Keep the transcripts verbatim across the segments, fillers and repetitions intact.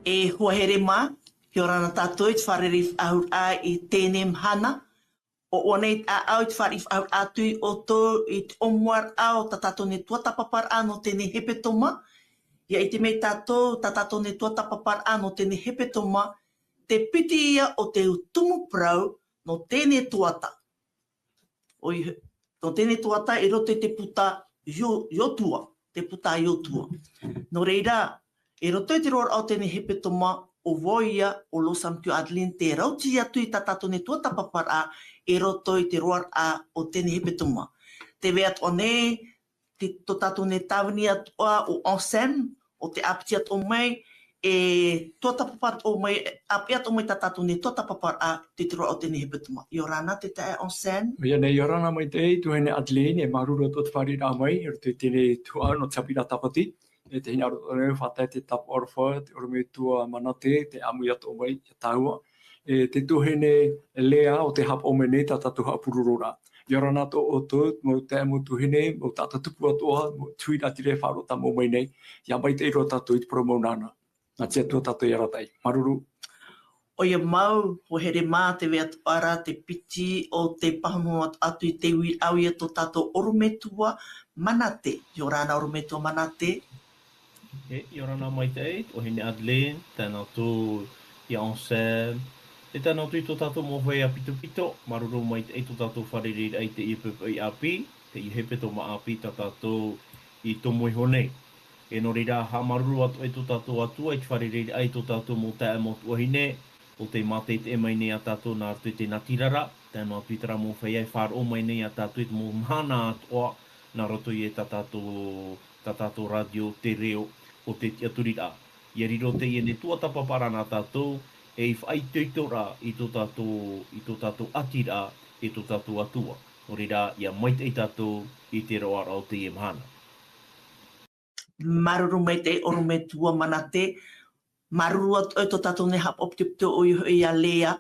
E hoa here mā, ʻia ora na tātou i te fārereiraʻa i teie mahana. ʻOia nei tāʻau i te fārereiraʻa atu iā ʻoutou i te ʻōmuaraʻa o tā tātou nei tuatāpaparaʻa nō teie hepetoma. ʻIa ʻite mai tātou, tā tātou nei tuatāpaparaʻa nō teie hepetoma, te piti ïa o te tumu parau nō teie tuata. ʻOia, nō teie tuata i roto i te puta Io-, Iotua, te puta Iotua. Nō reira, i roto i te roaraʻa o teie hepetoma, ʻo vau ïa, ʻo Losam Tio Adeline, tē rauti atu i tā tātou nei tuatāpaparaʻa i roto i te roaraʻa o teie hepetoma. Tē vai atoʻa nei, te, tō tātou nei tāvini atoʻa ʻo Anselme, ʻo tē ʻāpiti atoʻa mai, e tuatāpapa atoʻa mai, ʻāpī atoʻa mai tā tātou nei tuatāpaparaʻa i te roaraʻa o teie hepetoma. ʻIa ora na te taeaʻe Anselme. ʻOia nei, ʻia ora na maitaʻi, tuahine Adeline, e māuruuru atoʻa i te fārereiraʻa mai, i roto i teie tuhaʻa nō te haʻapiʻiraʻa Tāpati, e tē hinaʻaro nei ʻo faʻatae te tāpaʻo aroha, te ʻorometua Manate, tē ʻāmui atoʻa mai iā tāua. E te tuahine Lea ʻo tē haʻapaʻo mai nei tā tātou haʻapurororaʻa. ʻIa ora na atoʻa ʻoutou, mau taeaʻe, mau tuahine, mau taʻata tupu atoʻa, mau tuahine ʻāpī e faʻaroʻo tāmau mai nei, ʻia maitaʻi roa tātou i te parau mau nānā. Nā te Atua tātou i arataʻi. Māuruuru. ʻOia mau, hoa here mā, tē vai atoʻa ra te piti o te pāhono atu i te uiraʻa ïa tō tātou ʻorometua Manate. ʻIa ora na ʻorometua Manate. E, ʻia ora na maitaʻi, tuahine Adeline, tae noa atu iā Anselme, e tae noa atu i tō tātou mau feiā pitopito, māuruuru maitaʻi tō tātou fārereiraʻa i teie poʻipoʻi ʻāpī, teie hepetoma ʻāpī tā tātou i tomo iho nei. E nō reira, haʻamāuruuru atoʻa i tō tātou Atua i te fārereiraʻa i tō tātou mau taeaʻe mau tuahine, ʻo tē mātaʻitaʻi mai nei iā tātou nā roto i te natirara, tae noa atu i terā mau feiā e faʻaroʻo mai nei iā tātou i te mau mahana atoʻa, nā roto i tā tātou, tā tātou rātio Te Reo o te Tiʻaturiraʻa. ʻIa riro teie nei tuatāpaparaʻa nā tātou, ei faʻaitoitoraʻa i tō tātou, i tō tātou ʻātiraʻa, e tō tātou Atua. Nō reira, ʻia maitaʻi tātou i te roaraʻa o teie mahana. Māuruuru maitaʻi ʻorometua Manate, māuruuru atoʻa i tō tātou nei haʻapaʻo pitopito ʻoia hoʻi iā Lea,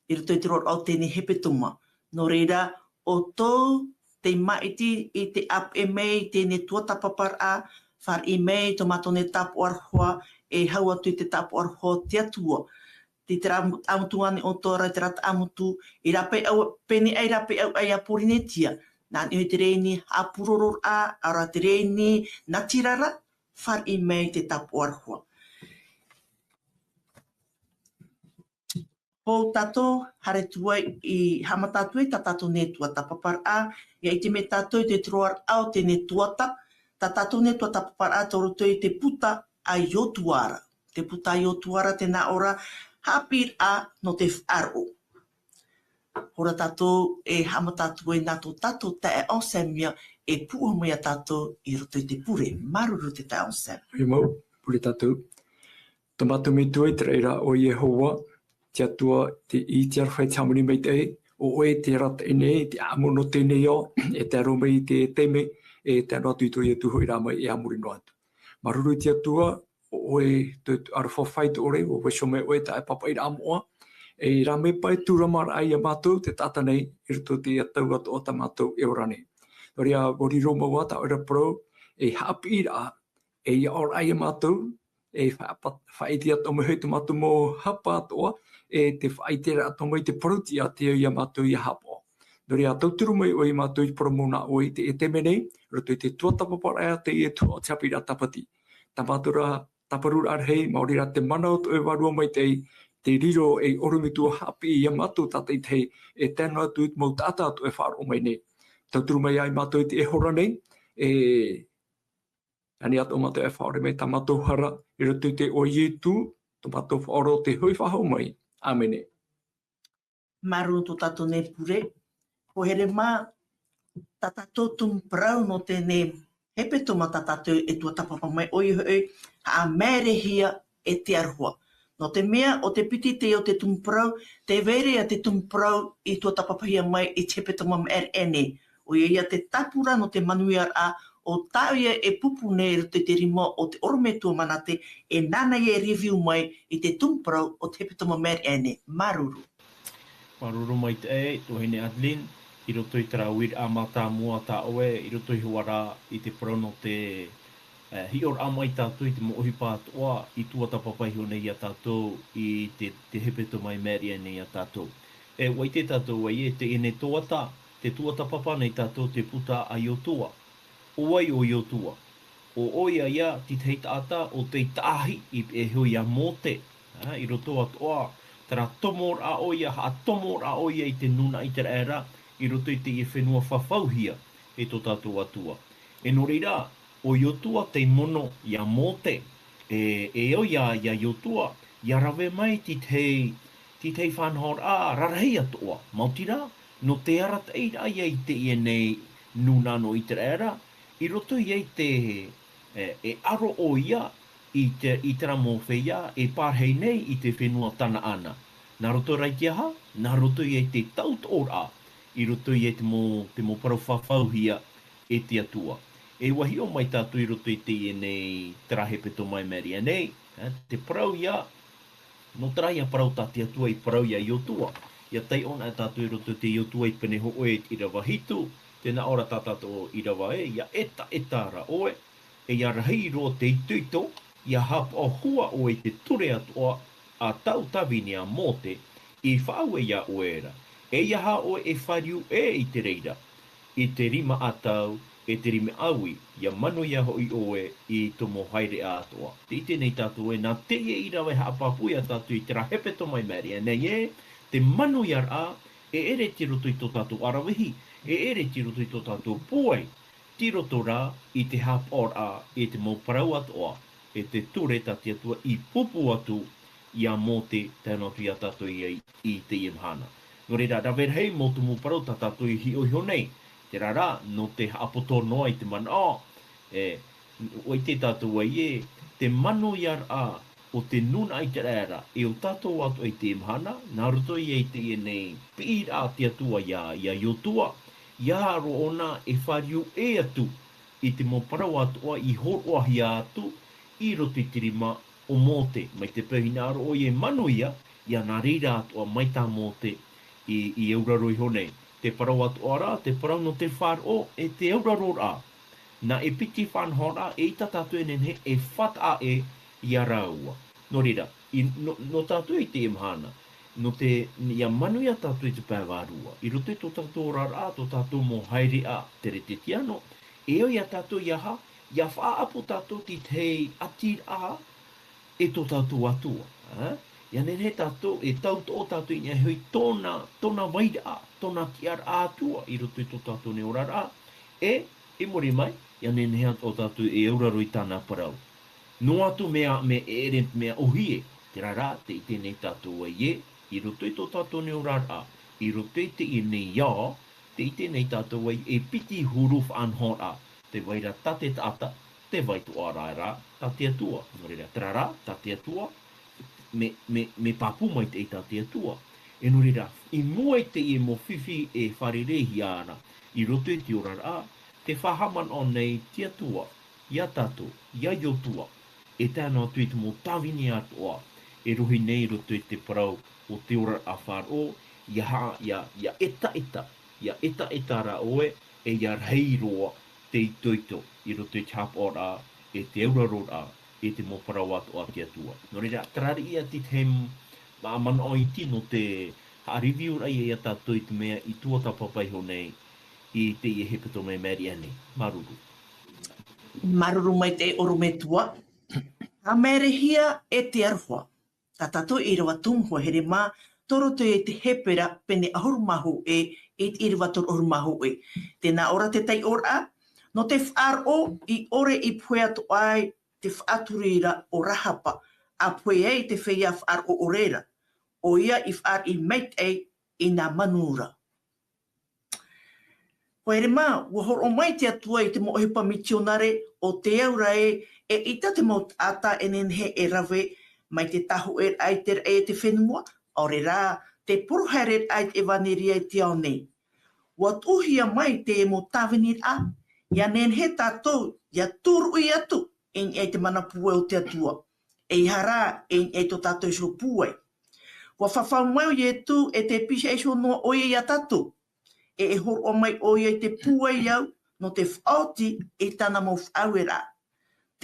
i roto i te roaraʻa o teie hepetoma. Nō reira, ʻoutou tei māʻiti i te ʻāpeʻe mai i teie tuatāpaparaʻa, fāriʻi mai tō mātou nei tāpaʻo aroha, e hau atu i te tāpaʻo aroha o te Atua. Tei terā ʻāmutu ānei ʻoutou ra, terā ʻāmutu, i rāpae au, pēneiaʻe i rāpae au ai iā Pōrīnetia. Nā niʻa i te reini haʻapurororaʻa, ʻaore rā te reini natirara, fāriʻi mai te tāpaʻo aroha. Hou tātou, haere atu ai i haʻamata atu ai tā tātou nei tuatāpaparaʻa, ʻia ʻite mai tātou i te roaraʻa o teie tuata, tā tātou nei tuatāpaparaʻa tei roto i te puta a Iotua ra. Te puta a Iotua ra, tē nā ʻō ra, haʻapiʻiraʻa nō te faʻaroʻo. Hou rā tātou e haʻamata atu ai nā tō tātou taeaʻe Anselme e pūʻohu mai iā tātou i roto i te pure. Māuruuru te taeaʻe Anselme. ʻOia mau, pure tātou. Tō mātou Metua i te raʻi ra ʻo Iehova, te Atua, te, i te aroha, te hāmani maitaʻi, ʻo ʻoe tē arataʻi nei, te ʻāʻamu nō teie ao, e tae roa mai i te taime, e tae noa atu i tō Ietu hoʻiraʻa mai e a muri noa atu. Māuruuru te Atua, ʻo ʻoe te, te aroha faʻaitoito, ʻo vaiiho mai ʻoe tā ʻoe pāpaʻiraʻa moʻa, e rā mai pae tūramaraʻa iā mātou te taʻata nei, i roto i te tau atoʻa tā mātou e ora nei. Nō reira, ʻua riro mau ā tā ʻoe ra parau, e haʻapiʻiraʻa, e ʻia ora iā mātou, e faʻapa-, faʻaʻite atoʻa mai hoʻi tō mātou mau hapa atoʻa, e te faʻaʻiteraʻa atoʻa mai te parau-tiʻa tei au iā mātou ʻia haʻapaʻo. Nō reira, tauturu mai ʻoe iā mātou i te parau mau nā ʻoe i teie taime nei, roto i te tuatāpaparaʻa teie tuhaʻa o te haʻapiʻiraʻa Tāpati. Tā mātou ra tāparuraʻa rahi, maori rā te mana o tō ʻoe Vārua Maitaʻi, te riro ei ʻorometua haʻapiʻi iā mātou tātaʻitahi, e tae noa atu i te mau taʻata atoʻa e faʻaroʻo mai nei. Tauturu mai ā iā mātou i teie hora nei, e ani atoʻa mātou e faʻaʻore mai tā mātou hara, i roto i te iʻoa o Ietu, tō mātou Faʻaora ʻo tē hoʻi faʻahou mai. ʻĀmene. Māuruuru tō tātou nei pure. Hoa here mā, tā tātou tumu parau nō teie hepetoma tā tātou e tuatāpapa mai, ʻoia hoʻi, haʻamaerehia e te aroha. Nō te mea, ʻo te piti teie o te tumu parau, tē vai ra ia te tumu parau i tuatāpapahia mai i te hepetoma maʻiri aʻe nei. ʻOia ïa te tāpura nō te manuiaraʻa o tāʻu ïa e pupu nei i roto i te rima o te ʻorometua Manate, e nāna ïa e review mai i te tumu parau o te hepetoma maʻiri aʻe nei. Māuruuru. Māuruuru maitaʻi, tuahine Adeline, i roto i terā uiraʻa mātāmua tā ʻoe, i roto iho ā rā i te parau nō te e, hiʻoraʻa mai tātou i te mau ʻohipa atoʻa i tuatāpapa iho nei iā tātou i te, te hepetoma i maʻiri aʻe nei iā tātou. E, ʻua ʻite tātou ē, teie nei tuata, te tuatāpapa nei tātou te puta a Iotua. ʻO vai ʻo Iotua? ʻO ʻoia ïa te tahi taʻata ʻo tei taʻahi i, e hiʻo iā Mōte, ā, i roto atoʻa, terā tomoraʻa ʻoia, haʻatomoraʻa ʻoia i te nūnaʻa ʻĪteraʻera, i roto i teie fenua fafauhia e tō tātou Atua. E nō reira, ʻo Iotua tei mono iā Mōte, e, e ʻoia, iā Iotua, ʻia rave mai te tahi, te tahi faʻanahoraʻa rarahi atoʻa, maoti rā, nō te arataʻiraʻa ïa i teie nei nūnaʻa nō ʻĪteraʻera, i roto ïa i te, e, e aro ʻoia i te, i terā mau feiā e pārahi nei i te fenua Tanaana. Nā roto rā i te aha? Nā roto ïa i te tautooraʻa, i roto ïa i te mau, te mau parau fafauhia e te Atua. E ʻua hiʻo mai tātou i roto i teie nei terā hepetoma i maʻiri aʻe nei, e, te parau ïa, nō terā ïa parau tā te Atua i parau iā Iotua. ʻIa taiʻo na tātou i roto i te Iotua i pene hōʻē ʻīrava hitu, tē nā ʻō ra tā tātou ʻīrava ē, ʻia ʻetaʻeta ra ʻoe, e ʻia rahi roa te itoito, ʻia haʻapaʻo hua ʻoe i te ture atoʻa a tāʻu tāvini a Mōte i faʻaue iā ʻoe ra. E ʻeiaha ʻoe e fāriu ʻē i te reira, i te rima ʻatau, e te rima ʻaui, ʻia manuia hoʻi ʻoe i tō mau haereʻa atoʻa. Tē ʻite nei tātou ē, nā teie ʻīrava e haʻapāpū iā tātou i terā hepetoma i maʻiri aʻe nei ē, te manuiaraʻa, e ʻere tei roto i tō tātou ʻaravihi, e ʻere tei roto i tō tātou pūai, tei roto rā i te haʻapaʻoraʻa i te mau parau atoʻa, e te ture tā te Atua i pūpū atu iā Mōte, tae noa atu iā tātou ïa i, i teie mahana. Nō reira, rave rahi mau tumu parau tā tātou i hiʻo iho nei, terā rā, nō te haʻapoto noa i te manaʻo, e, ʻua ʻite tātou ē, te manuiaraʻa o te nūnaʻa ʻĪteraʻera, e ʻo tātou atoʻa i teie mahana, nā roto ïa i teie nei piʻiraʻa a te Atua iā, iā Iotua, ʻeiaha roa ʻōna e fāriu ʻē atu i te mau parau atoʻa i hōroʻahia atu i roto i te rima o Mōte, mai te peu hinaʻaro ʻoia e manuia, ʻia nā reira atoʻa mai tā Mōte i, i auraro iho nei. Te parau atoʻa rā, te parau nō te faʻaroʻo, e te auraroraʻa. Nā e piti faʻanahoraʻa, eʻita tātou e nehenehe e faʻataʻa ʻē iā rāua. Nō reira, i, nō, nō tātou i teie mahana, nō te, ʻia manuia tātou i te pae vārua, i roto i tō tātou oraraʻa, tō tātou mau haereʻa teretetiano, e ʻo iā tātou ʻeiaha, ʻia faʻaʻapu tātou i te tahi ʻatiraʻa e tō tātou Atua, ā? ʻIa nehenehe tātou e tautoʻo tātou i niʻa iho i tōna, tōna vairaʻa, tōna tiʻaraʻa atoʻa i roto i tō tātou nei oraraʻa, e, i muri mai, ʻia nehenehe atoʻa tātou e auraro i tāna parau. Noa atu mea, mea e ʻere mea ʻōhie, terā rā, tē ʻite nei tātou ē, i roto i tō tātou nei oraraʻa, i roto i teie nei ao, tē ʻite nei tātou ē, e piti huru faʻanahoraʻa, tē vai ra tā te taʻata, tē vai atoʻa ra tā te Atua. Nō reira, terā rā, tā te Atua, mea, mea, mea pāpū maitaʻi tā te Atua. E nō reira, i mua i teie mau fifi e fārereihia ra, i roto i te oraraʻa, tē faʻahaʻamanaʻo nei te Atua iā tātou, iā Iotua, e tae noa atu i te mau tāvini atoʻa, e rohi nei i roto i te parau o te oraraʻa faʻaroʻo, ʻia ha-, ʻia, ʻia ʻetaʻeta, ʻia ʻetaʻeta ra ʻoe, e ʻia rahi roa te itoito i roto i te haʻapaʻoraʻa, e te auraroraʻa, e te mau parau atoʻa a te Atua. Nō reira, terā riʻi ïa te tahi manaʻo iti nō te haʻareview-raʻa iā tātou i te mea i tuatāpapa iho nei i teie hepetoma i maʻiri aʻe nei. Māuruuru. Māuruuru maitaʻi ʻorometua. Haʻamaerehia e te aroha. Tā tātou ʻīrava tumu, hoa here mā, tō roto i te Hepera pene ʻahuru mā hōʻē, i te ʻīrava toru ʻahuru mā hōʻē. Tē nā ʻō ra te taiʻoraʻa, nō te faʻaroʻo i ʻore i pohe atoʻa ai te faʻaturiraʻa o Rahapa, ʻa pohe ai te feiā faʻaroʻo ʻore ra. ʻOia i fāriʻi maitaʻi i nā manu ra. Hoa here mā, ʻua hōroʻa mai te Atua i te mau ʻohipa mitionare, ʻo tē au ra ē, eʻita te mau taʻata e nehenehe e rave mai te tāhōʻēraʻa i te raʻi e te fenua, ʻaore rā, te poro haereraʻa i te ʻevaneria i te ao nei. ʻUa tuʻuhia mai te mau tāviniraʻa, ʻia nehenehe tātou ʻia tūruʻi atu i niʻa i te mana pūai o te Atua, ʻeiaha rā i niʻa i tō tātou iho pūai. ʻUa fafau mai ʻo Ietu e tē pihaʻi iho noa ʻoia iā tātou, e e hōroʻa mai ʻoia i te pūai au nō te faʻaoti i tāna mau faʻaueraʻa.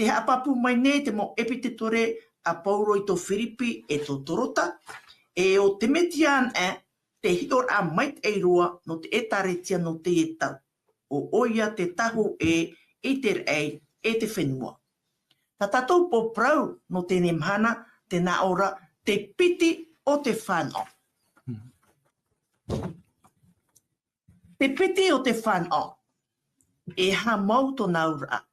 Te haʻapāpū mai nei te mau ʻepitetore a Paulo i tō Firipi e tō Torota, e ʻo Temetia anaʻe, te hiʻoraʻa maitaʻi roa nō te ʻētāretia nō teie tau. ʻO ʻoia te tāhōʻē i te raʻi e te fenua. Tā tātou pō parau nō teie mahana, tē nā ʻō ra, te piti o te fānaʻo. Te piti o te fānaʻo. E aha mau tōna auraʻa?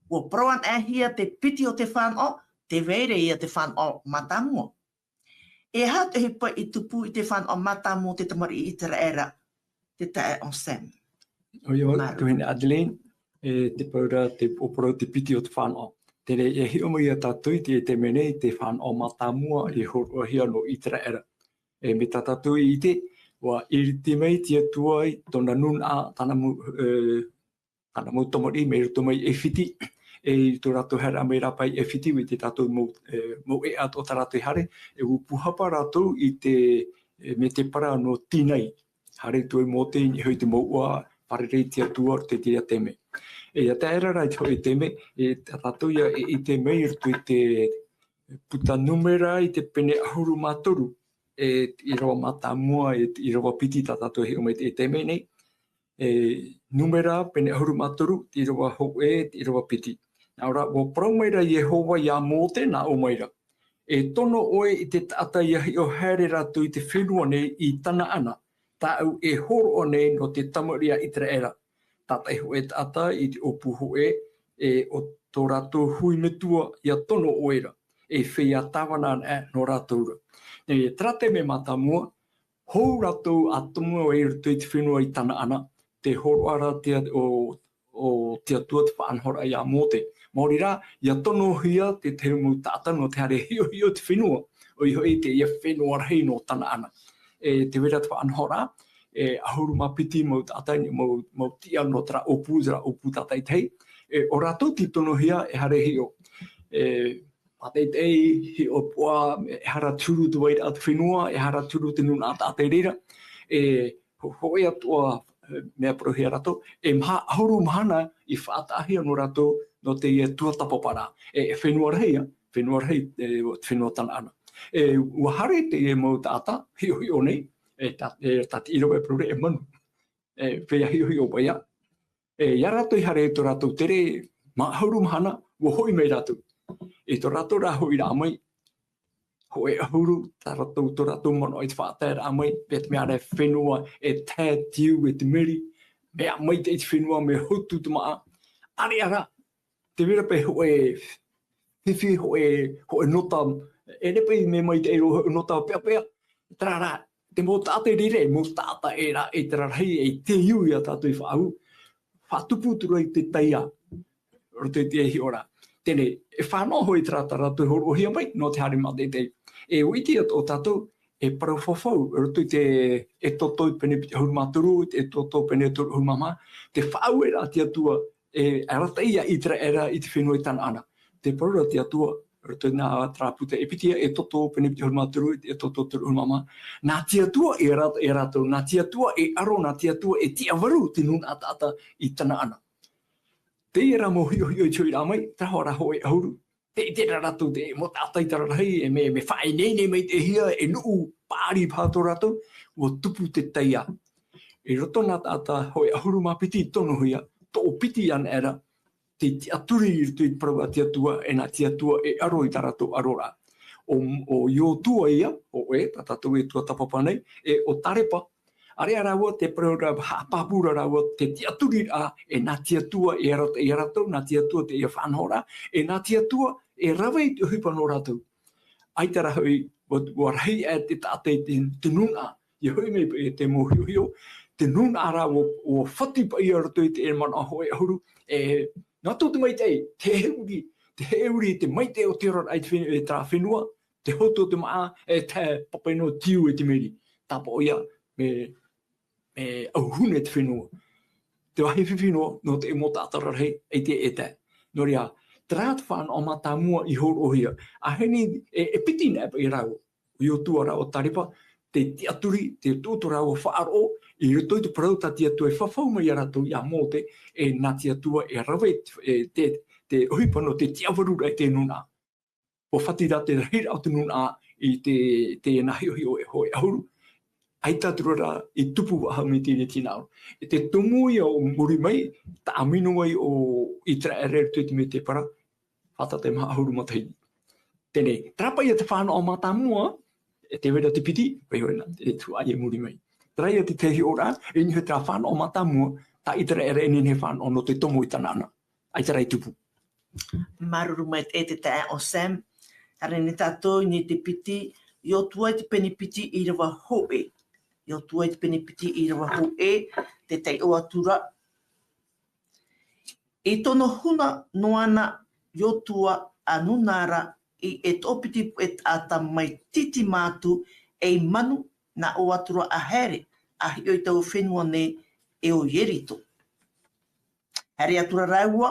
ʻUa parau anaʻe hia te piti o te fānaʻo, tē vai ra ia te fānaʻo mātāmua. E aha te ʻohipa i tupu i te fānaʻo mātāmua o te tamariʻi ʻĪteraʻera, te taeaʻe Sam? ʻOia, Māuruuru. Tuahine Adeline, e, te parau ra, te, ʻua parau te piti o te fānaʻo. Terā, e hiʻo mai ia tātou i te, te mea nei, te fānaʻo mātāmua i hōroʻahia nō ʻĪteraʻera. E, mai tā tātou i ʻite, ʻua ʻiriti mai te Atua i tōna nūnaʻa, tāna mau, e, tāna mau tamariʻi mai roto mai ʻĒfiti, e i tō rātou haere mai rā paʻi ʻĒfiti, i te tātou mau, e, mau ʻēʻa o tā rātou i haere, e ʻua pūhapa rātou i te, e, mai te para nō Tinai. Haere atu ai Mōte i niʻa i te mouʻa, fārerei i te Atua i roto i terā taime. E, ʻia tae ra rā i te hōʻē taime, e, tā tātou ʻia ʻite mai i roto i te puta Nūmera i te pene ʻahuru mā toru, e, te ʻīrava mātāmua, e, te ʻīrava piti tā tātou e hiʻo mai i te taime nei. E, Nūmera, pene ʻahuru mā toru, te ʻīrava hōʻē, te ʻīrava piti. Nā ʻō ra, ʻua parau mai ra Iehova ia Mōte, nā ʻō mai ra: E tono ʻoe i te taʻata ʻia hiʻo haere rātou i te fenua nei i Tanaana, tāʻu e hōroʻa nei nō te tamariʻi a ʻĪteraʻera. Tātaʻi hōʻē taʻata i te ʻōpū hōʻē, e ʻo tō rātou hui metua ʻia tono ʻoe ra, e feiā tāvana anaʻe nō rātou ra. E, terā taime mātāmua, hou rātou atoʻa i roto i te fenua i Tanaana, tē hōroʻa ra te, ʻo, ʻo te Atua te faʻanahoraʻa ia Mōte. Maori rā, ʻia tonohia te, te mau taʻata nō te haere hiʻohiʻo i te fenua, ʻoia hoʻi teie fenua rahi nō Tanaana. E tē vai ra te faʻanahoraʻa, e ʻahuru mā piti mau taʻata, mau, mau tiʻa nō terā ʻōpū, terā ʻōpū tātaʻitahi. E ʻo rātou tei tonohia e haere hiʻo. E, mātaʻitaʻi, hiʻopoʻa, e, e aha ra te huru o te vairaʻa o te fenua, e aha ra te huru o te nūnaʻa taʻata i reira. E, hō-, hōʻē atoʻa, e, mea parauhia rātou, e maha ʻahuru mahana i faʻataʻahia nō rātou nō teie tuatāpaparaʻa. E, e fenua rahi, ā, fenua rahi, e, o te fenua Tanaana. E, ʻua haere teie mau taʻata, hiʻohiʻo nei, e, tā, e, tā te ʻīrava e parau ra e manu. E, feiā hiʻohiʻo paʻi ā. E, ʻia rātou i haere i tō rātou tere, maha ʻahuru mahana, ʻua hoʻi mai rātou. I tō rātou rā hoʻiraʻa mai, hōʻē ʻahuru, tā rātou, tō rātou manaʻo i te faʻataeraʻa mai, paʻi te mea ra e fenua e tae te iu e te meri, mea maitaʻi te fenua, mea hotu te māʻa, ʻāreʻa rā, tē vai ra paʻi hōʻē fifi, hōʻē, hōʻē nota, e rave paʻi mea maitaʻi roa hōʻē nota peʻapeʻa, terā rā, te mau taʻata i reira, mau taʻata e rā, e terā rahi, e teiu ia tātou i faʻaau, faʻatupu atu ra i te taiā, roto i te hiʻoraʻa. Teie, e fānaʻo hoʻi terā tā rātou i hōroʻahia mai, nō te haere mātaʻitaʻi. E ʻua ʻite atoʻa tātou, e parau fafau, roto i te Exodo pene piti ʻahuru mā toru, Exodo pene toru ʻahuru mā maha, te faʻaueraʻa a te Atua, e arataʻi ia ʻĪteraʻera i te fenua i Tanaana. Te parau ra te Atua, roto i nā terā puta ʻĒfiti, Exodo pene piti ʻahuru mā toru, Exodo toru ʻahuru mā maha. Nā te Atua e arataʻi ia rātou, nā te Atua e aro, nā te Atua e tiʻavaru te nūnaʻa taʻata i Tanaana. Teie rā mau hiʻohiʻo i te hoʻiraʻa mai, terā hoʻi rā hōʻē ʻahuru. Te, terā rātou te mau taʻata i terā rahi, e mea, mea faʻaineine maitaʻihia, e nuʻu paʻari paha tō rātou, ʻua tupu te taiā. I roto nā taʻata hōʻē ʻahuru mā piti i tonohia, toʻopiti anaʻe ra, te tiʻaturi i roto i te parau a te Atua, e nā te Atua e aro i tā rātou aroraʻa. ʻO, ʻo Iosua ia, ʻo ʻoe, tā tātou e tuatāpapa nei, e ʻo Karepa, ʻāreʻa rāua te parau ra, haʻapāpū ra rāua, te tiʻaturiraʻa, e nā te Atua e arataʻi ia rātou, nā te Atua teie faʻanahoraʻa, e nā te Atua e rave i te ʻohipa nō rātou. ʻAita rā hoʻi, ʻua, ʻua rahi aʻe te taʻata i te, te nūnaʻa, ʻia hoʻi mai paʻi te mau hiʻohiʻo, te nūnaʻa rā ʻua, ʻua fati paʻi ia roto i te manaʻo hōʻē ʻahuru, e, nā tō te maitaʻi, te heʻeuri, te heʻeuri, te maitaʻi o te oraraʻa i te fenua, e terā fenua, te hotu o te māʻa, e te papa noa te iu e te meri. Tāpaʻo ia, mea, mea ʻauhune te fenua. Te vāhi fifi noa, nō te mau taʻata rarahi, ʻaita e tae. Nō reira, terā te fānaʻo mātāmua i hōroʻahia. ʻAhani, e, e piti anaʻe paʻi rāua. ʻO Iosua rā ʻo Karepa, te tiʻaturi, te tuʻu tō rāua faʻaroʻo, i roto i te parau tā te Atua e fafau mai ia rātou ia Mōte, e nā te Atua e rave, e te, te ʻohipa nō te tiʻavaruraʻa i te nūnaʻa. ʻUa fati rā te rahiraʻa o te nūnaʻa i te, te nā hiʻohiʻo e hōʻē ʻahuru. ʻAita atu ra i tupu faʻahou mai i teie nei tinaʻo. E te tumu ia ʻo muri mai, tāʻamino ai ʻo ʻĪteraʻera i roto i te mētēpara, fātata e maha ʻahuru matahiti. Teie nei, terā paʻi ia te fānaʻo mātāmua, e tē vai ra te piti, paʻi hoʻi nā, e tuhaʻa ia muri mai. Terā ia te tahi ora, e niʻa i terā fānaʻo mātāmua, tā ʻĪteraʻera e nehenehe e fānaʻo nō te tomo i tāna ʻana. ʻAita rā i tupu. Māuruuru maitaʻi e te taeaʻe Sam. Haere nei tātou i niʻa i te piti, Iosua i te pene piti ʻīrava hōʻē. Iosua i te pene piti ʻīrava hōʻē, te taiʻo atu ra. I tono huna noa na Iosua a Nūna ra i e toʻopiti puʻe taʻata mai Timina atu ei manu, nā ʻō atu ra a haere, a hiʻo i taua fenua nei e ʻo Ieriko. Haere atu ra rāua,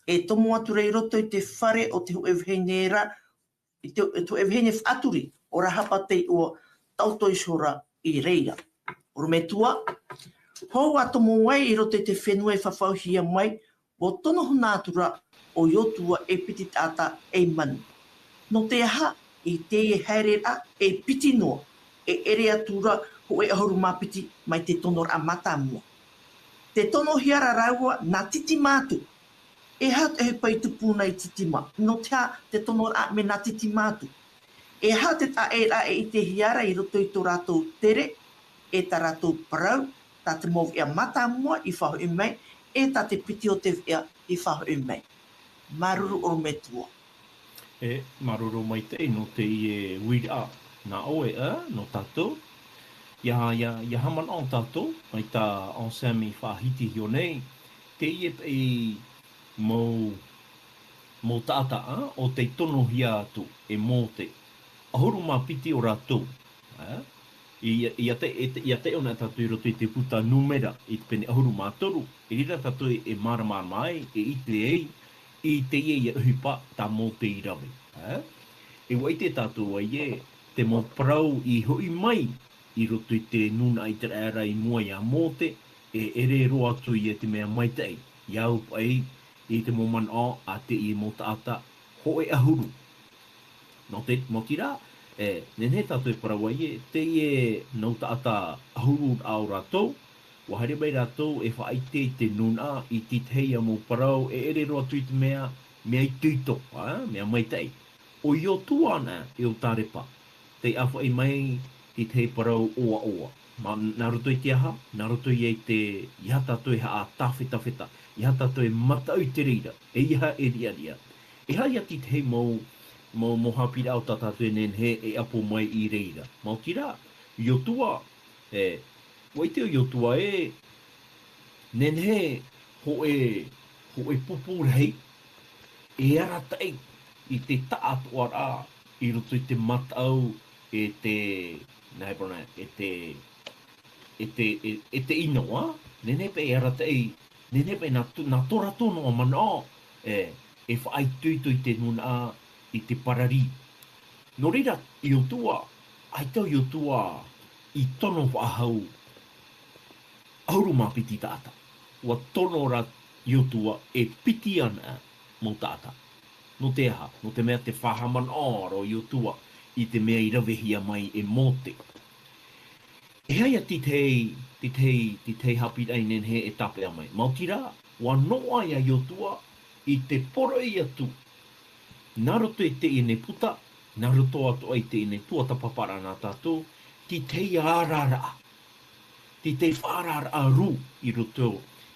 e tomo atu ra i roto i te fare o te hōʻē vahine ra, i te, i te hōʻē vahine faʻaturi, ʻo Rahaba te iʻoa, taʻoto iho ra i reira. ʻOrometua, hou a tomo ai i roto i te fenua e fafauhia mai, ʻua tono huna atu ra ʻo Iosua e piti taʻata ei manu. Nō te aha, i teie haereraʻa e piti noa, e ʻere atu ra hōʻē ʻahuru mā piti mai te tonoraʻa mātāmua. Tē tonohia ra rāua nā Timina atu. E aha te ʻohipa i tupu na i Timina? Nō te aha te tonoraʻa mai nā Timina atu? E aha te taʻeraʻa e ʻitehia ra i roto i tō rātou tere, e tā rātou parau, tā te mau veʻa mātāmua i faʻahoʻi mai, e tā te piti o te veʻa i faʻahoʻi mai? Māuruuru ʻorometua. E, māuruuru maitaʻi nō teie uiraʻa nā ʻoe, ā, nō tātou. ʻIa, ʻia, ʻia haʻamanaʻo tātou, mai tā Sam i faʻahiti iho nei, teie paʻi mau, mau taʻata, ā, ʻo tei tonohia atu e Mōte. ʻAhuru mā piti o rātou, ā? ʻIa, ʻia te, e te, ʻia taiʻo na tātou i roto i te puta Nūmera, i te pene ʻahuru mā toru, i reira tātou e māramarama ai, e ʻite ai, i teie ia ʻohipa tā Mōte i rave, ā? E ʻua ʻite tātou ai ē, te mau parau i hoʻi mai i roto i te nūnaʻa ʻĪteraʻera i mua iā Mōte, e ʻere roa atu ia te mea maitaʻi, ʻia au paʻi i te mau manaʻo a teie mau taʻata hōʻē ʻahuru. Nō te, nō te reira, e, nehenehe tātou e parau ai ē, teie mau taʻata ʻahuru rā o rātou, ʻua haere mai rātou e faʻaʻite i te nūnaʻa i te tahi ia mau parau, e ʻere roa atu i te mea, mea itoito, ā, mea maitaʻi. ʻO Iosua anaʻe, e ʻo Karepa, tei ʻāfaʻi mai i te tahi parau ʻoaʻoa. Mā, nā roto i te aha? Nā roto ia i te, ʻeiaha tātou e haʻatāfetafeta, ʻeiaha tātou e mataʻu i te reira, ʻeiaha e riʻariʻa. E aha ia te tahi mau, mau, mau haʻapiʻiraʻa o tā tātou e nehenehe e ʻapo mai i reira? Maoti rā, Iosua, e, ʻua ʻite ʻo Iosua ē, nehenehe hōʻē, hōʻē pupu rahi, e arataʻi i te taʻatoʻaraʻa i roto i te mataʻu e te, nā, e parau na, e te, e te, e, e te ʻino, ā? Nehenehe paʻi e arataʻi, nehenehe paʻi nā tō, nā tō rātou noa manaʻo, e, e faʻaitoito i te nūnaʻa i te pararī. Nō reira, Iosua, ʻaita ʻo Iosua i tono faʻahou ʻahuru mā piti taʻata. ʻUa tono ra Iosua e piti anaʻe mau taʻata. Nō te aha? Nō te mea tē faʻahaʻamanaʻo ra ʻo Iosua i te mea i ravehia mai e Mōte. E aha ia te tahi, te tahi, te tahi haʻapiʻiraʻa i nehenehe e tāpeʻa mai? Maoti rā, ʻua noaʻa ia Iosua i te poroʻi atu nā roto i teie nei puta, nā roto atoʻa i teie nei tuatāpaparaʻa nā tātou, te tahi ʻararaʻa, te tahi faʻaararaʻa rū i roto,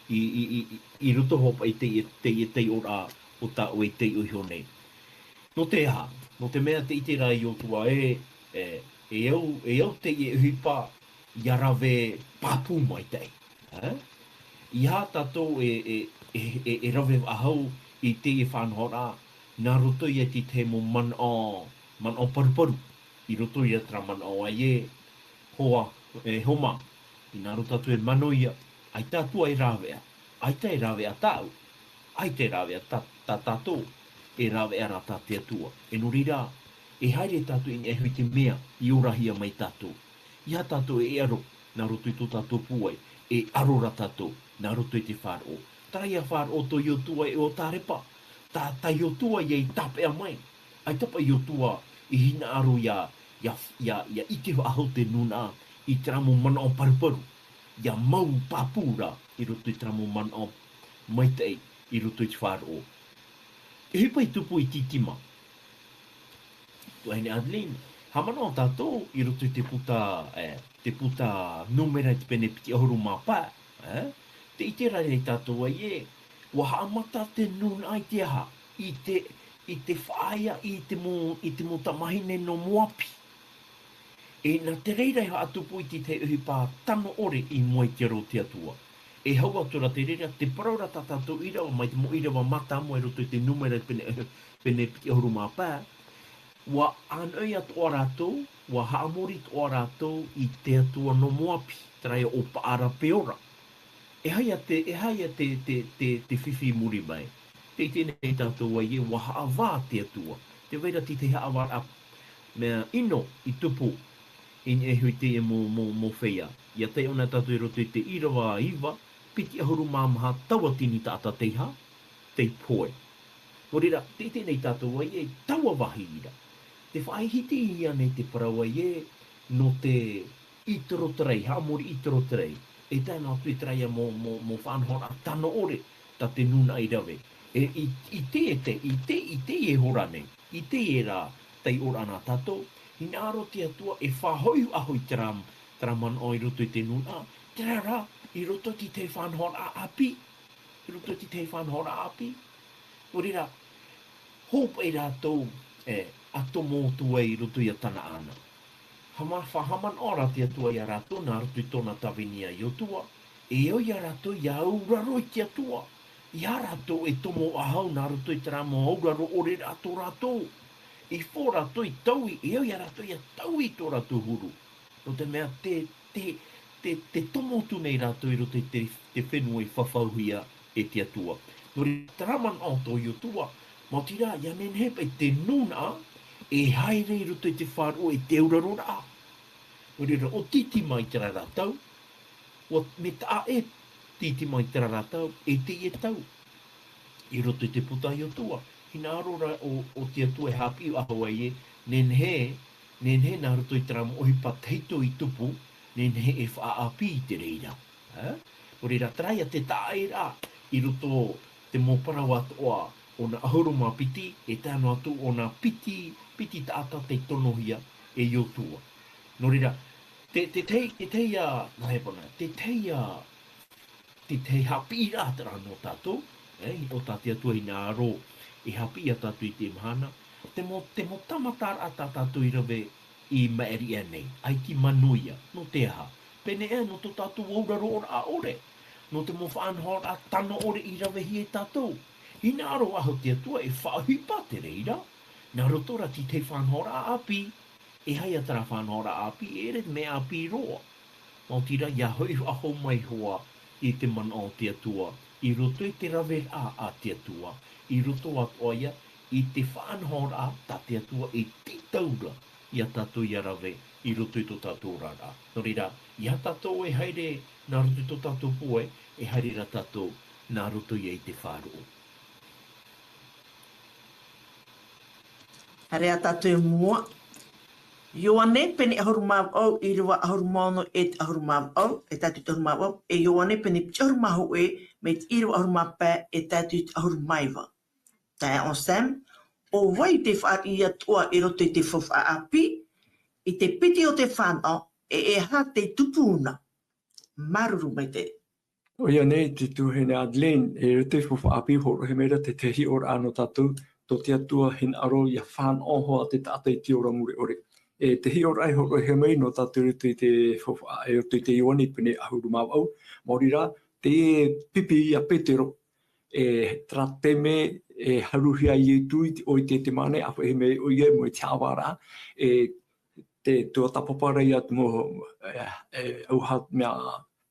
i, i, i, i, i roto hoʻi paʻi i teie, teie taiʻoraʻa o tā ʻoe i taiʻo iho nei. Nō te aha? Nō te mea tē ʻite ra Iosua ē, e, e au, e au teie ʻohipa ʻia rave pāpū maitaʻi. Ā? ʻEiaha tātou e, e, e, e, e rave faʻahou i teie faʻanahoraʻa, nā roto ia i te tahi mau manaʻo, manaʻo paruparu, i roto ia terā manaʻo ē, hoa, e, homa, i nā roto tātou e manaʻo ia, ʻaita Atua e rāveʻa, ʻaita e rāveʻa tāʻu, ʻaita e rāveʻa tā, tā tātou, e rāveʻa rā tā te Atua. E nō reira, e haere tātou i niʻa iho i te mea i orahia mai tātou. ʻEiaha tātou e ʻaro nā roto i tō tātou pūai, e ʻaro rā tātou nā roto i te faʻaroʻo. Terā ia faʻaroʻo tō Iosua e ʻo Karepa. tā, tā Iotua ia i tāpeʻa mai. ʻAita paʻi Iotua i hinaʻaro ia, ia, ia, ia ʻite faʻahou te nūnaʻa i terā mau manaʻo paruparu. Ia mau pāpū rā i roto i terā mau manaʻo maitaʻi i roto i te faʻaroʻo. Te ʻohipa i tupu i Titima. Tuahine Adeline, haʻamanaʻo tātou i roto i te puta, e, te puta Nūmera i te pene piti ʻahuru mā pae, e? Tē ʻite ra nei tātou ē, ʻua haʻamata te nūnaʻa i te aha, i te, i te faʻaea i te mau, i te mau tamahine nō Moapi. E nā te reira e faʻatupu i te tahi ʻohipa tano ʻore i mua i te aro o te Atua. E hau atu ra te reira, tē parau ra tā tātou ʻīrava, mai te mau ʻīrava mātāmua i roto i te Nūmera pene, pene piti ʻahuru mā pae, ʻua ʻānoʻi atoʻa rātou, ʻua haʻamori atoʻa rātou i te atua nō Moapi, terā ia ʻo Paʻara-peora. E aha ia te, e aha ia te, te, te, te fifi i muri mai. Tē ʻite nei tātou ē, ʻua haʻavā te Atua. Tē vai ra te tahi haʻavāraʻa mea ʻino i tupu i niʻa iho i teie mau, mau, mau feiā. ʻIa taiʻo na tātou i roto i te ʻīrava iva, piti ʻahuru mā maha tauatini taʻata tei aha, tei pohe. Nō reira, tē ʻite nei tātou ē, taua vāhi ra. Tē faʻahiti ia nei te parau ē, nō te ʻĪtero-te-rei, haʻamori ʻĪtero-te-rei. E tae noa atu i terā ia mau, mau, mau faʻanahoraʻa tano ʻore, tā te nūnaʻa i rave. E, i, i te, e te, i te, i te e hora nei, i te e rā, taiʻo ra na tātou, hinaʻaro te Atua e faʻahoʻi faʻahou i terā, terā manaʻo i roto i te nūnaʻa, terā rā, i roto i te faʻanahoraʻa ʻāpī, i roto i te faʻanahoraʻa ʻāpī. Nō reira, hou paʻi rātou, e, ʻa tomo atu ai i roto ia Tanaana. Hama-, faʻahaʻamanaʻo ra te Atua ia rātou, nā roto i tōna tāvini ia Iotua, e au ia rātou ia auraro i te Atua. ʻEiaha rātou e tomo faʻahou nā roto i terā mau auraro ʻore rā tō rātou. E fō rātou i taui, e au ia rātou ia taui i tō rātou huru. Nō te mea te, te, te, te tomo atu nei rātou i roto i te, te fenua i fafauhia e te Atua. Nō reira, terā manaʻo tō Iotua, maoti rā, ʻia nehenehe paʻi te nūnaʻa e haere i roto i te faʻaroʻo e te auraroraʻa. Nō reira, ʻo Titima i terā ra tau, ʻua, mea taʻa ʻē Titima i terā ra tau, e teie tau. I roto i te puta Iotua, hinaʻaro ra ʻo, ʻo te Atua e haʻapiʻi faʻahou ai ē, nehenehe, nehenehe nā roto i terā mau ʻohipa tahito i tupu, nehenehe e faʻaʻāpī i te reira. Ā? Nō reira, terā ia te taʻaʻēraʻa i roto te mau parau atoʻa ʻo nā ʻahuru mā piti, e tae noa atu ʻo nā piti, piti taʻata tei tonohia e Iotua. Nō reira, te, te tahi, te tahi ia, nā hea paʻi na, te tahi ia, te tahi haʻapiʻiraʻa terā nō tātou, e, ʻo tā te Atua i hinaʻaro e haʻapiʻi ia tātou i teie mahana, te mau, te mau tāmataraʻa tā tātou i rave i maʻiri aʻe nei, ʻaita i manuia, nō te aha? Pēneiaʻe nō tō tātou auraroraʻa ʻore, nō te mau faʻanahoraʻa tano ʻore i ravehia e tātou. Hinaʻaro faʻahou te Atua e faʻaʻohipa te reira, nā roto rā i te faʻanahoraʻa ʻāpī, e aha ia terā faʻanahoraʻa ʻāpī, e ʻere mea ʻāpī roa. Maoti rā, ʻia hoʻi faʻahou mai hoʻi i te manaʻo o te Atua, i roto i te raveraʻa a te Atua, i roto atoʻa ia i te faʻanahoraʻa tā te Atua e tītau ra ia tātou ʻia rave i roto i tō tātou oraraʻa. Nō reira, ʻeiaha tātou e haere nā roto i tō tātou pohe, e haere rā tātou nā roto ia i te faʻaroʻo. Haere ā tātou i mua. Ioane, pene ʻahuru mā vaʻu, ʻīrava ʻahuru mā ono e te ʻahuru mā vaʻu, e tae atu i te ʻahuru mā vaʻu, e Ioane, pene piti ʻahuru mā hōʻē, mai te ʻīrava ʻahuru mā pae, e tae atu i te ʻahuru mā iva. Taeaʻe Sam, ʻo vai te faʻariʻi atoʻa i roto i te faufaʻa ʻāpī, i te piti o te fānaʻo, e, e aha te tupu na? Māuruuru maitaʻi. ʻOia nei te tuahine Adeline, e roto i te faufaʻa ʻāpī hōroʻahia mai ra te, te hiʻoraʻa nō tātou, tō te Atua hinaʻaro ʻia fānaʻo hoʻi te taʻata i te ora mure ʻore. E te hiʻoraʻa i hōroʻahia mai nō tātou i roto i te faufaʻa, e roto i te Ioane pene ʻahuru mā vaʻu, maori rā, te pipi ia Petero, e terā taime e haruhia ai Ietu i te, ʻo i te, te mane, ʻāfaʻi mai ʻoia i mua i te haʻavāraʻa, e te tuatāpapa ra ia te mau, e, e, ʻauha mea,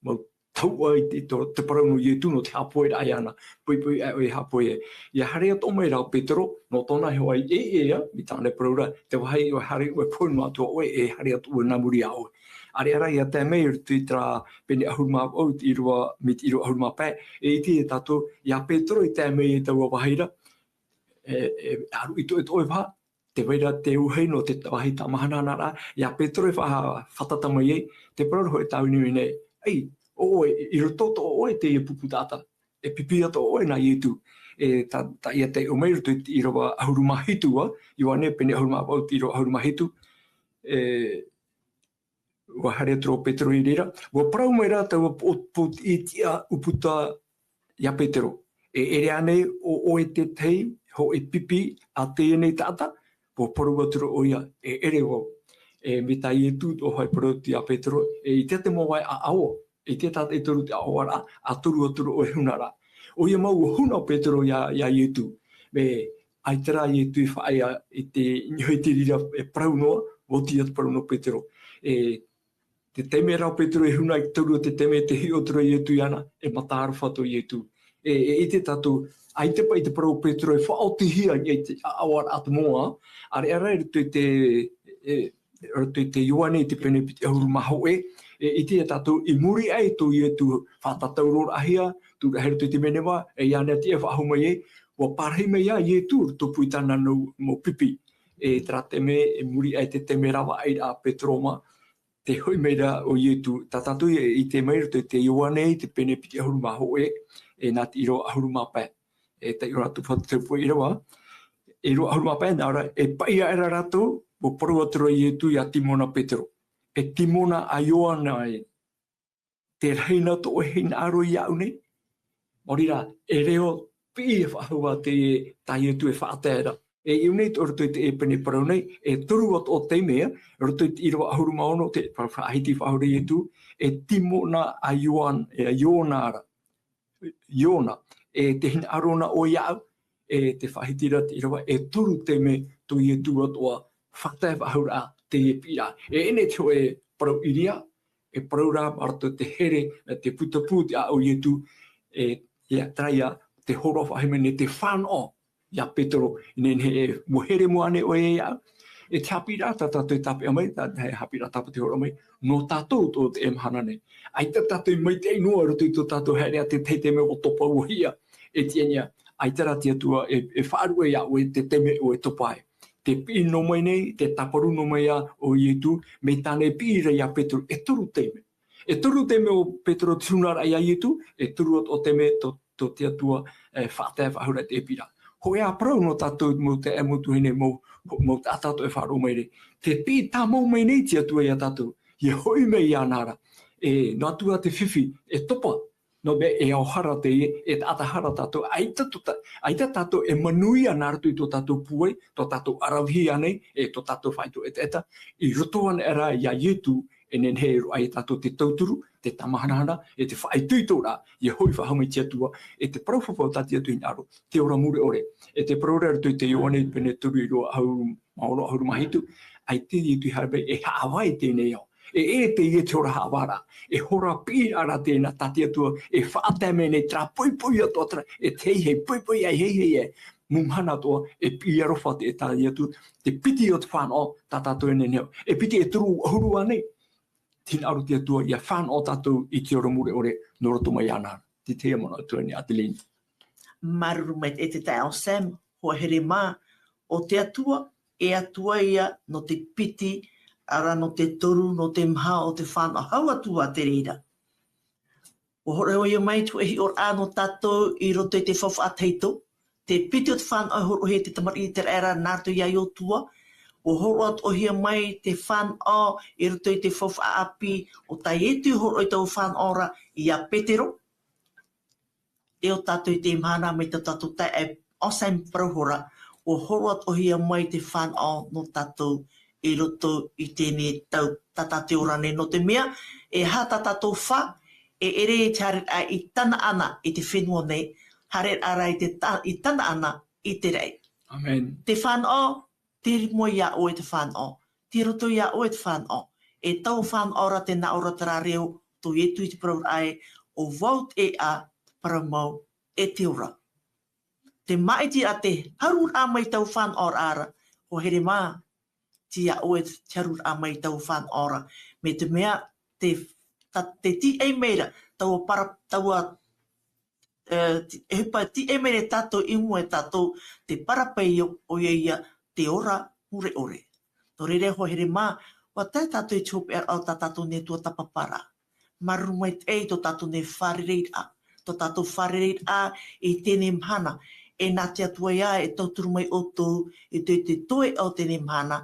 mau tauʻa i te, i tō, te parau nō Ietu nō te haʻapoʻeraʻa iāna, poʻipoʻi aʻe ʻoe e haʻapoʻe ai. ʻIa haere atoʻa mai rā Petero, nō tōna iho ʻāiʻa, mea tāna e parau ra, te vāhi ʻoe haere ʻoe e pohe noa atu ʻoe, e haere atoʻa ʻoe nā muri iā ʻoe. ʻĀreʻa rā ʻia tae mai i roto i terā pene ʻahuru mā vaʻu, te ʻīrava, mai te ʻīrava ʻahuru mā pae, e ʻite ia tātou, ia Petero i tae mai i taua vāhi ra, e, e, aru i to, i to e vaha, te vai ra te uhi no te vāhi tāmahanahana ra, ia Petero e fa-, fātata mai ai, te parau ra hoʻi tāvini nei, ei, ʻo ʻoe, i roto tō ʻoe teie pupu taʻata, e pipi atoʻa ʻoe nā Ietu, e, tā, tā ia taiʻo mai roto i te ʻīrava ʻahuru mā hitu, ā, Ioane pene ʻahuru mā vaʻu te ʻīrava ʻahuru mā hitu, e, ʻua haere atu ra ʻo Petero i reira, ʻua parau mai ra taua pō-, pōtiʻi tiʻa ʻūputa ia Petero. E ʻere ānei ʻo ʻoe te tahi hōʻē pipi a teie nei taʻata? ʻUa parau atu ra ʻoia, e ʻere vau. E, mai tā Ietu atoʻa e parau atu ia Petero, e ʻite te mau ʻāʻau, e ʻite tātou e toru te ʻāʻau ra, ʻa toru atu ra ʻoe huna ra. ʻOia mau ʻua huna ʻo Petero ia, ia Ietu. Mea ʻaita rā Ietu i faʻaea i te, i te reira e parau noa, ʻua oti ia te parau nō Petero. E, te taime ra ʻo Petero e huna i te toru o te taime, te hiʻo atu ra Ietu iāna, e mata aroha tō Ietu. E, e ʻite tātou, ʻaita paʻi te parau ʻo Petero e faʻaotihia i te ʻāʻau ra atoʻa, ʻāreʻa rā i roto i te, e, i roto i te Ioane i te pene piti ʻahuru mā hōʻē, e ʻite ia tātou i muri aʻe tō Ietu faʻatatauro-raʻahia, tūraʻahia i roto i te meneva, e ia nei te tiʻa e faʻahou mai ai, ʻua parahi mai ia Ietu i roto pū i tāna mau, mau pipi. E terā taime, e muri aʻe te taime ravaʻai ra a Petero mā, te hoʻi mai ra ʻo Ietu, tā tātou e ʻite mai roto i te Ioane i te pene piti ʻahuru mā hōʻē, e nā te ʻīrava ʻahuru mā pae. E taiʻo rā atu fatu te pū ʻīrava, ʻīrava ʻahuru mā pae, nā ʻō ra, e paʻi aʻera rātou, ʻua parau atu ra Ietu ia Timona Petero. E Timona a Ioane ē, te rahi na tō ʻoe hinaʻaro iāʻu nei? Maori rā, e reo piʻi e faʻahou ā te, tā Ietu e faʻatae ra. E i ʻō nei tō roto i te pene parau nei, e toru atoʻa taime, ā, roto i te ʻīrava ʻahuru mā ono, te parau faʻahiti faʻahou ra Ietu, e Timona a Ioan-, e a Iona ra. Iona, e te hinaʻaro na ʻoe iāʻu, e te faʻahiti ra te ʻīrava, e toru taime tō Ietu atoʻa faʻatae faʻahou ra teie piʻiraʻa. E ʻere te hōʻē parau ʻīria, e parau ra mā roto te here, te putapū te ʻāʻau o Ietu, e, ia, terā ia, te hōroʻa faʻahou mai nei te fānaʻo, ia Petero, e nehenehe e, ʻua here mua ānei ʻoe iāʻu? E te haʻapiʻiraʻa tā tātou e tāpeʻa mai, tā, e haʻapiʻiraʻa tāpati hōroʻa mai, nō tātou tō teie mahana nei. ʻAita tātou i maitaʻi noa i roto i tō tātou haereʻa te tahi taime ʻua topa ʻua hiʻa, e tiʻa i niʻa, ʻaita rā te Atua e, e faʻaruʻe iā ʻoe te taime ʻoe e topa ai. Te piʻi noa mai nei, te tāparu noa mai ā ʻo Ietu, mai tāna e piʻi ra ia Petero, e toru taime. E toru taime ʻo Petero i te huna ra ia Ietu, e toru atoʻa taime tō, tō te Atua, e, faʻatae faʻahou ra te piʻiraʻa. Hōʻē ā parau nō tātou mau taeaʻe, mau tuahine, mau, mau taʻata atoʻa e faʻaroʻo mai nei. Te piʻi tāmau mai nei te Atua ia tātou, ia hoʻi mai iāna ra. E, noa atu ā te fifi, e topa, nō te mea e ao hara teie, e taʻata hara tātou, ʻaita tō tā-, ʻaita tātou e manuia nā roto i tō tātou pūai, tō tātou ʻaravihi ānei, e tō tātou faʻaitoito ʻetaʻeta, i roto anaʻe rā ia Ietu, e nehenehe e roaʻa ia tātou te tauturu, te tāmahanahana, e te faʻaitoitoraʻa, ia hoʻi faʻahou mai te Atua, e te parau fafau tā te Atua e hinaʻaro, te ora mure ʻore, e te parau ra i roto i te Ioane pene toru ʻīrava ʻahuru mā ono, ʻahuru mā hitu, ʻaita Ietu i haere mai e haʻavā i teie nei ao. E, e teie te hora haʻavāraʻa, e hora piʻiraʻa rā teie nā tā te Atua e faʻatae mai nei terā poʻipoʻi atoʻa terā, e te heihei poʻipoʻi ʻaita e heihei e, mau mahana atoʻa, e piʻi aroha te, tā te Atua, te piti o te fānaʻo, tā tātou e nehenehe, e piti e toru ʻahuru ānei, te hinaʻaro te Atua, ia fānaʻo tātou i te ora mure ʻore, nō roto mai iāna. Te tahi mau manaʻo atu nei Adeline. Māuruuru maitaʻi e te taeaʻe Sam, hoa here mā, ʻo te Atua, e Atua ia nō te piti, ʻaore rā nō te toru, nō te maha o te fānaʻo, hau atu ā te reira. ʻUa hōroʻahia mai te hōʻē hiʻoraʻa nō tātou i roto i te faufaʻa tahito, te piti o te fānaʻo e hōroʻahia e te tamariʻi ʻĪteraʻera nā roto ia Iosua, ʻua hōroʻa atoʻahia mai te fānaʻo i roto i te faufaʻa ʻāpī, ʻo tā Ietu i hōroʻa i taua fānaʻo ra ia Petero, e ʻo tātou i teie mahana mai tā tātou taeaʻe Sam parau hora, ʻua hōroʻa atoʻahia mai te fānaʻo nō tātou i roto i teie nei tau, tā tātou e ora nei, nō te mea, e aha tā tātou fā, e ʻere i te haereraʻa i Tanaana i te fenua nei, haereraʻa rā i te ta-, i Tanaana i te raʻi. Amen. Te fānaʻo, tei mua iā ʻoe te fānaʻo, tei roto iā ʻoe te fānaʻo, e taua fānaʻo ra tē nā ʻō ra terā reo tō Ietu i te parauraʻa ē, ʻo vau te ʻēʻa, parau mau, e te ora. Te māʻitiraʻa, te haruraʻa mai taua fānaʻoraʻa ra, hoa here mā, tei iā ʻoe te haruraʻa mai taua fānaʻo ra, mai te mea, te, tā, tē tīaʻi mai ra, taua para-, taua e, ti-, e pa, ti e mere tātou i mua e tātou te parapeio, ʻoia ia te ora mure ʻore. Nō reira, hoa here mā, ʻua tae tātou i te hopeʻaraʻa o tā tātou nei tuatāpaparaʻa. Māuruuru maitaʻi i tō tātou nei fārereiraʻa, tō tātou fārereiraʻa i teie mahana, e nā te Atua ia e tauturu mai ʻoutou, i te, te toeʻa o teie mahana,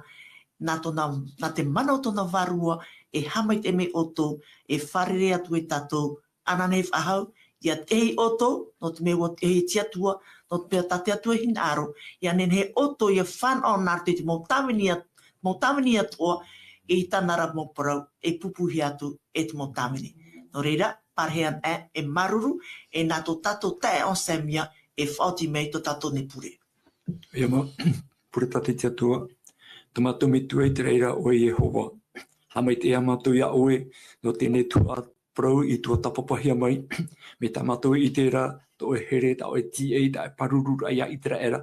nā tōna, nā te mana o tōna vārua, e haʻamaitaʻi mai ʻoutou, e fārerei atu e tātou, ānānahi faʻahou, ʻia tahi ʻoutou, nō te mea ʻua tahi te Atua, nō te mea tā te Atua e hinaʻaro, ʻia nehenehe ʻoutou ʻia fānaʻo nā roto i te mau tāvini atoʻa, mau tāvini atoʻa, i tāna ra mau parau, e pupuhia atu e te mau tāvini. Nō reira, pārahi ana e, e māuruuru, e nā tō tātou taeaʻe Samia, e faʻaoti mai tō tātou nei pure. ʻOia mau, pure tātou i te Atua, tō mātou Metua i te raʻi ra ʻo Iehova. Haʻamaitaʻi ā mātou ia ʻoe, nō teie nei tuhaʻa parau i tuatāpapahia mai, mai tā mātou i terā, tō ʻoe here, tā ʻoe tīaʻi, tā ʻoe pārururaʻa ia ʻĪteraʻera.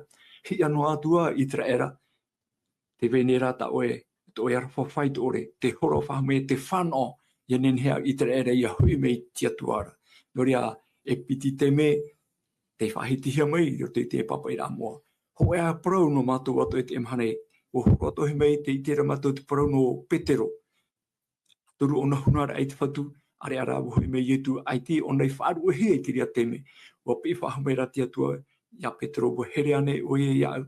Hiʻa noa atu ā ʻĪteraʻera, tē vai nei rā tā ʻoe, tō ʻoe aroha faʻaitoito, te hora faʻahou mai, te fānaʻo, ʻia nehenehe ʻĪteraʻera ʻia hoʻi mai i te Atua ra. Nō reira, e piti taime, tē faʻahitihia mai, i roto i te pāpaʻiraʻa moʻa. Hōʻē ā parau nō mātou atoʻa i teie mahana nei, ʻua hōroʻa atoʻa mai, tē ʻite ra mātou te parau nō Petero. Toru ʻōna hunaraʻa i te Fatu, ʻāreʻa rā ʻua hoʻi mai Ietu, ʻaita ʻōna i faʻaruʻehia i terā taime. ʻUa piʻi faʻahou mai rā te Atua, ia Petero, ʻua here ānei ʻoe iāʻu?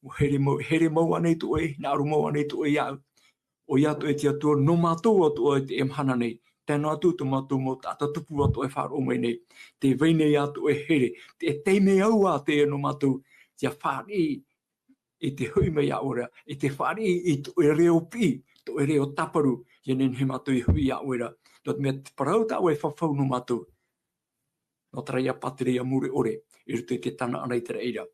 ʻUa here mau, here mau ānei tō ʻoe, hinaʻaro mau ānei tō ʻoe iāʻu? ʻOia atoʻa e te Atua, nō mātou atoʻa i teie mahana nei. Tae noa atu tō mātou mau taʻata tupu atoʻa e faʻaroʻo mai nei. Tē vai nei ā tō ʻoe here, te taime au ā teie nō mātou, ʻia fāriʻi i te hoʻi mai iā ʻoe ra, i te fāriʻi i tō ʻoe reo piʻi, tō ʻoe reo tāparu, ʻia nehenehe mātou e hoʻi iā ʻoe ra. Nō te mea te parau tā ʻoe e fafau nō mātou. Nō terā ia pātireia mure ʻore, i roto i te Tanaʻa ra i te raʻi ra.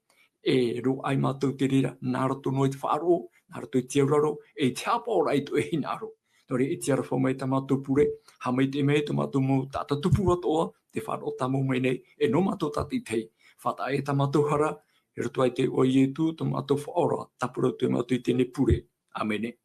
E roaʻa ai mātou te reira, nā roto noa i te faʻaroʻo, nā roto i te auraro, e i te haʻapaʻoraʻa i tō ʻoe hinaʻaro. Nō reira, ʻite aroha mai tā mātou pure, haʻamaitaʻi mai tō mātou mau taʻata tupu atoʻa, tē faʻaroʻo tāmau mai nei, e nō mātou tātaʻitahi. Faʻataʻa e tā mātou hara, i roto i te iʻoa o Ietu, tō mātou Faʻaora, tāpura atu e mātou i teie pure. ʻĀmene.